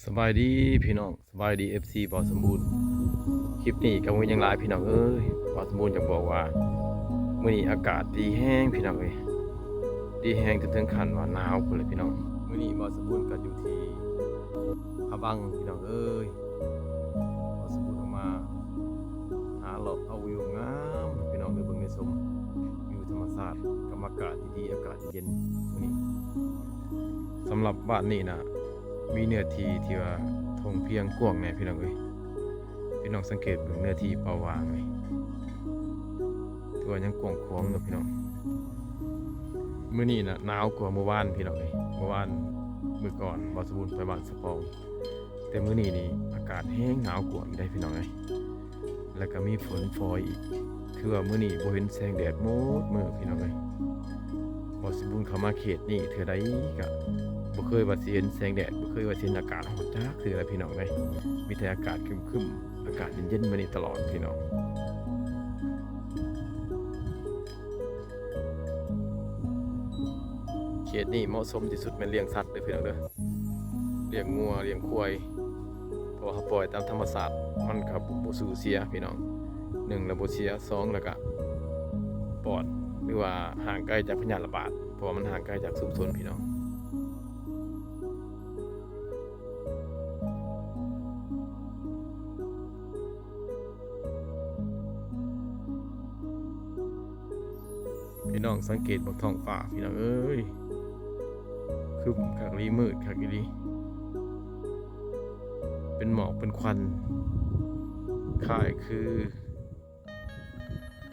ສະບາຍດີພີ່ນ້ອງ ສະບາຍດີ ເອັຟຊີ ບ່າວສົມບູນ. ຄລິບນີ້ກໍບໍ່ມີຫຍັງຫຼາຍພີ່ນ້ອງເອີຍ, ບ່າວສົມບູນຢາກບອກວ່າ ມື້ນີ້ອາກາດດີແຮງພີ່ນ້ອງເອີຍ, ດີແຮງຈົນເຖິງຂັ້ນວ່າໜາວພຸ້ນແຫຼະພີ່ນ້ອງ. ມື້ນີ້ບ່າວສົມບູນກໍຢູ່ທີ່ພະບັງພີ່ນ້ອງເອີຍ, ບ່າວສົມບູນອອກມາຫາເລາະເອົາວິວງາມໃຫ້ພີ່ນ້ອງໄດ້ເບິ່ງໄດ້ຊົມ, ວິວທຳມະຊາດກັບອາກາດດີໆ ອາກາດເຢັນມື້ນີ້. ສຳລັບບ້ານນີ້ນະ ມີເນື້ອທີ່ທີ່ວ່າທົ່ງພຽງກວ້າງແດ່ພີ່ນ້ອງເອີຍ. ພີ່ນ້ອງສັງເກດເບິ່ງເນື້ອທີ່ເປົ່າຫວ່າງນີ້ ຖືວ່າຍັງກວ້າງຂວາງຢູ່ພີ່ນ້ອງ. ມື້ນີ້ນະໜາວກວ່າມື້ວານພີ່ນ້ອງເອີຍ, ມື້ວານ ມື້ກ່ອນບ່າວສົມບູນໄປບ້ານສະປອງ, ແຕ່ມື້ນີ້ນີ້ອາກາດແຮງໜາວກວ່າອີກໄດ໋ພີ່ນ້ອງເອີຍ. ແລ້ວກໍມີຝົນຝອຍອີກ, ຄືວ່າມື້ນີ້ບໍ່ເຫັນແສງແດດໝົດມື້ພີ່ນ້ອງເອີຍ. ບ່າວສົມບູນເຂົ້າມາເຂດນີ້ເທື່ອໃດກໍບໍ່ເຄີຍວ່າຊິເຫັນແສງແດດ, ບໍ່ເຄີຍວ່າຊິເຫັນອາກາດຮ້ອນຈັກເທື່ອລະພີ່ນ້ອງເອີຍ. ມີແຕ່ອາກາດຄຶມໆ ອາກາດເຢັນໆ ແບບນີ້ຕະຫຼອດພີ່ນ້ອງ. ເຂດນີ້ເໝາະສົມທີ່ສຸດແມ່ນລ້ຽງສັດເດີພີ່ນ້ອງເດີ, ລ້ຽງງົວລ້ຽງຄວາຍ, ເພາະວ່າເຮົາປ່ອຍຕາມທຳມະຊາດ ມັນກໍບໍ່ສູນເສຍພີ່ນ້ອງ. ໜຶ່ງລະບໍ່ເສຍ, ສອງລະກະປອດ ຫຼືວ່າຫ່າງໄກຈາກພະຍາດລະບາດ, ເພາະວ່າມັນຫ່າງໄກຈາກຊຸມຊົນພີ່ນ້ອງ. ພີ່ນ້ອງສັງເກດເບິ່ງທ້ອງຟ້າພີ່ນ້ອງເອີຍ, ຄຶ້ມຄັກອີ່ຫຼີ ມືດຄັກອີ່ຫຼີ, ເປັນໝອກເປັນຄວັນ ຄ້າຍຄື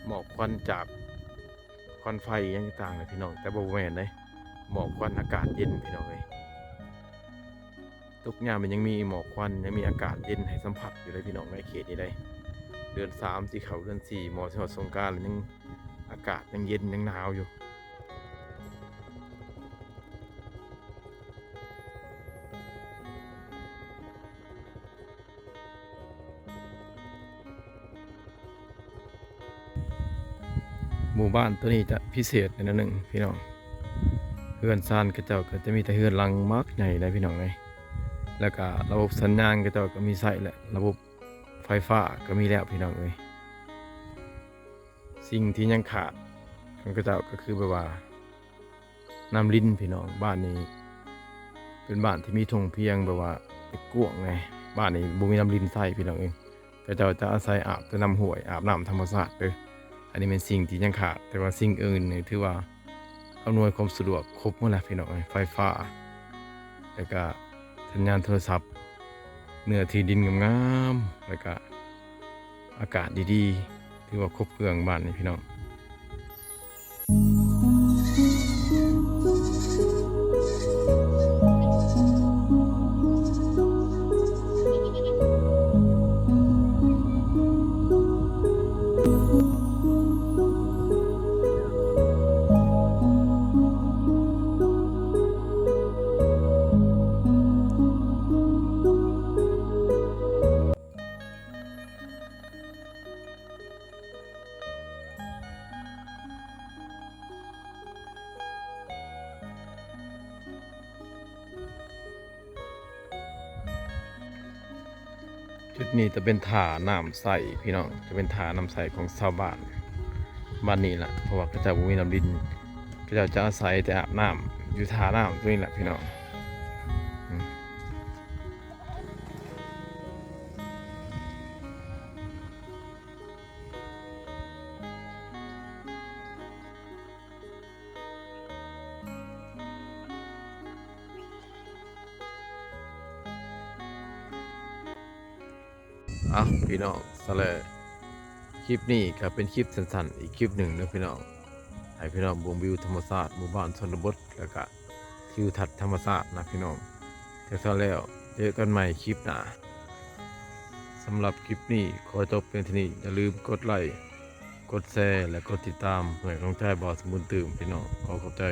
ໝອກຄວັນຈາກຄວັນໄຟຫຍັງຕ່າງໆ ແຫຼະພີ່ນ້ອງ, ແຕ່ບໍ່ແມ່ນເດ້, ໝອກຄວັນອາກາດເຢັນພີ່ນ້ອງເອີຍ. ທຸກຍາມມັນຍັງມີໝອກຄວັນ ຍັງມີອາກາດເຢັນໃຫ້ສຳຜັດຢູ່ເດ້ພີ່ນ້ອງ ໃນເຂດນີ້ເດ້. ເດືອນສາມຊິເຂົ້າເດືອນສີ່ ໝໍຊິຮອດສົງການແລ້ວ ຍັງອາກາດຍັງເຢັນຍັງໜາວຢູ່. ໝູ່ບ້ານໂຕນີ້ຈະພິເສດແນວໜຶ່ງພີ່ນ້ອງ, ເຮືອນຊານເຂົາເຈົ້າກໍຈະມີແຕ່ເຮືອນຫຼັງບັກໃຫຍ່ເດ້ພີ່ນ້ອງເອີຍ, ແລ້ວກໍລະບົບສັນຍານເຂົາເຈົ້າກໍມີໃຊ້ແລ້ວ, ລະບົບໄຟຟ້າກໍມີແລ້ວພີ່ນ້ອງເອີຍ. ສິ່ງທີ່ຍັງຂາດຂອງເຂົາເຈົ້າກໍຄືແບບວ່າ ນ້ຳລິນພີ່ນ້ອງ. ບ້ານນີ້ເປັນບ້ານທີ່ມີທົ່ງພຽງແບບວ່າກວ້າງແດ່, ບ້ານນີ້ບໍ່ມີນ້ຳລິນໃຊ້ພີ່ນ້ອງເອີຍ, ເຂົາເຈົ້າຈະອາໄສອາບແຕ່ນ້ຳຫ້ວຍ ອາບນ້ຳທຳມະຊາດເດີ. ອັນນີ້ແມ່ນສິ່ງທີ່ຍັງຂາດ, ແຕ່ວ່າສິ່ງອື່ນນີ້ຖືວ່າອຳນວຍຄວາມສະດວກຄົບໝົດແລ້ວພີ່ນ້ອງເອີຍ, ໄຟຟ້າ ແລ້ວກະສັນຍານໂທລະສັບ, ເນື້ອທີ່ດິນງາມໆ ແລ້ວກະ ອາກາດດີໆ ຖືວ່າຄົບເຄື່ອງບ້ານນີ້ພີ່ນ້ອງ. ຈຸດນີ້ຈະເປັນທ່ານ້ຳໃຊ້ພີ່ນ້ອງ, ຈະເປັນທ່ານ້ຳໃຊ້ຂອງຊາວບ້ານບ້ານນີ້ລະ, ເພາະວ່າເຂົາເຈົ້າບໍ່ມີນ້ຳລິນ, ເຂົາເຈົ້າຈະອາໄສແຕ່ອາບນ້ຳຢູ່ທ່ານ້ຳຕົວນີ້ລະພີ່ນ້ອງ. ເອົ້າ ພີ່ນ້ອງ ສະແລະ ຄລິບນີ້ກໍເປັນຄລິບສັ້ນໆ ອີກຄລິບໜຶ່ງເດີພີ່ນ້ອງ, ໃຫ້ພີ່ນ້ອງເບິ່ງວິວທຳມະຊາດ ໝູ່ບ້ານຊົນນະບົດ ແລ້ວກະ ທິວທັດທຳມະຊາດນະພີ່ນ້ອງ. ຈັ່ງຊັ້ນແລ້ວ ເຈີກັນໃໝ່ຄລິບໜ້າ. ສຳລັບຄລິບນີ້ຂໍຈົບພຽງເທົ່ານີ້. ຢ່າລືມກົດໄລ, ກົດແຊ ແລະ ກົດຕິດຕາມ ເພື່ອໃຫ້ກຳລັງໃຈບ່າວສົມບູນຕື່ມ ພີ່ນ້ອງ. ຂໍຂອບໃຈ.